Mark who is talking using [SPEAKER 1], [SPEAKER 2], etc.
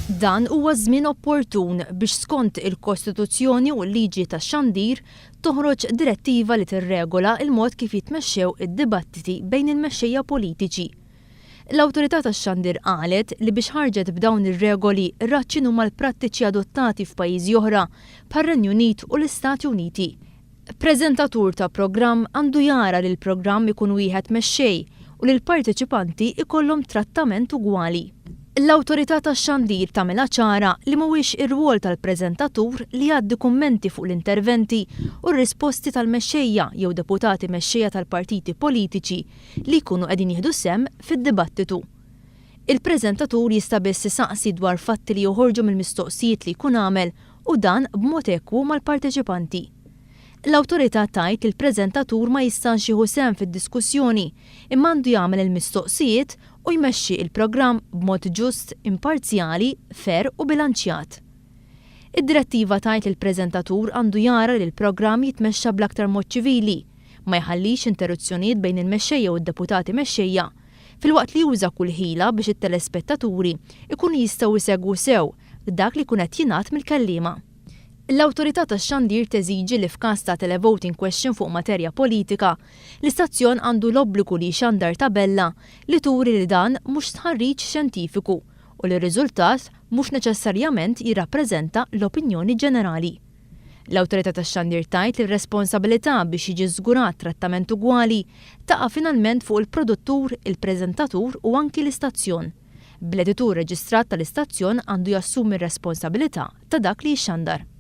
[SPEAKER 1] Dan huwa żmien opportun biex skont il-Kostituzzjoni u l-liġi tax-xandir toħroġ direttiva li tirregola l-mod kif jitmexxew id-dibattiti bejn il-mexxejja politiċi. L-Awtorità tax-Xandir qalet li biex ħarġet b'dawn ir-regoli rat x'inhuma l-prattiċi adottati f'pajjiżi oħra bħar-Renju Unit u l-Istati Uniti. Preżentatur ta' programm għandu jara li l-programm ikun wieħed mexxej u li l-parteċipanti jkollhom trattament ugwali. L-Awtorità tax-Xandir tagħmilha ċara li mhuwiex ir-rwol tal-preżentatur li jgħaddi kummenti fuq l-interventi u r-risposti tal-mexxejja jew deputati mexxejja tal-partiti politiċi li jkunu qegħdin jieħdu sehem fid-dibattitu. Il-preżentatur jista' biss isaqsi dwar fatti li joħorġu mill-mistoqsijiet li jkun għamel u dan b'mod ekwu mal-parteċipanti. L-Awtorità tgħid li l-preżentatur ma jistax jieħu sehem fid-diskussjoni imma għandu jagħmel il-mistoqsijiet u jmexxi il-programm b'mod ġust, imparzjali, fair u bilanċjat. Id-direttiva tgħid li l-preżentatur għandu jara li l-programm jitmexxa bl-aktar mod ċivili, ma jħallix interruzzjonijiet bejn il-mexxejja u d-deputati mexxejja, filwaqt li juża kull ħila biex it-telespettaturi jkunu jistgħu jsegwu sew dak li jkun qed jingħad mill-kelliema. L-Awtorità tax-Xandir teżiġi li f'każ ta' televoting question fuq materja politika, l-istazzjon għandu l-obbligu li jxandar tabella li turi li dan mhux stħarriġ xjentifiku u li r-riżultat mhux neċessarjament jirrappreżenta l-opinjoni ġenerali. L-Awtorità tax-Xandir tgħid li r-responsabilità biex jiġi żgurat trattament ugwali taqa' finalment fuq il-produttur, il-preżentatur u anki l-istazzjon. Bl-editur reġistrat tal-istazzjon għandu jassumi r-responsabilità ta' dak li jixxandar.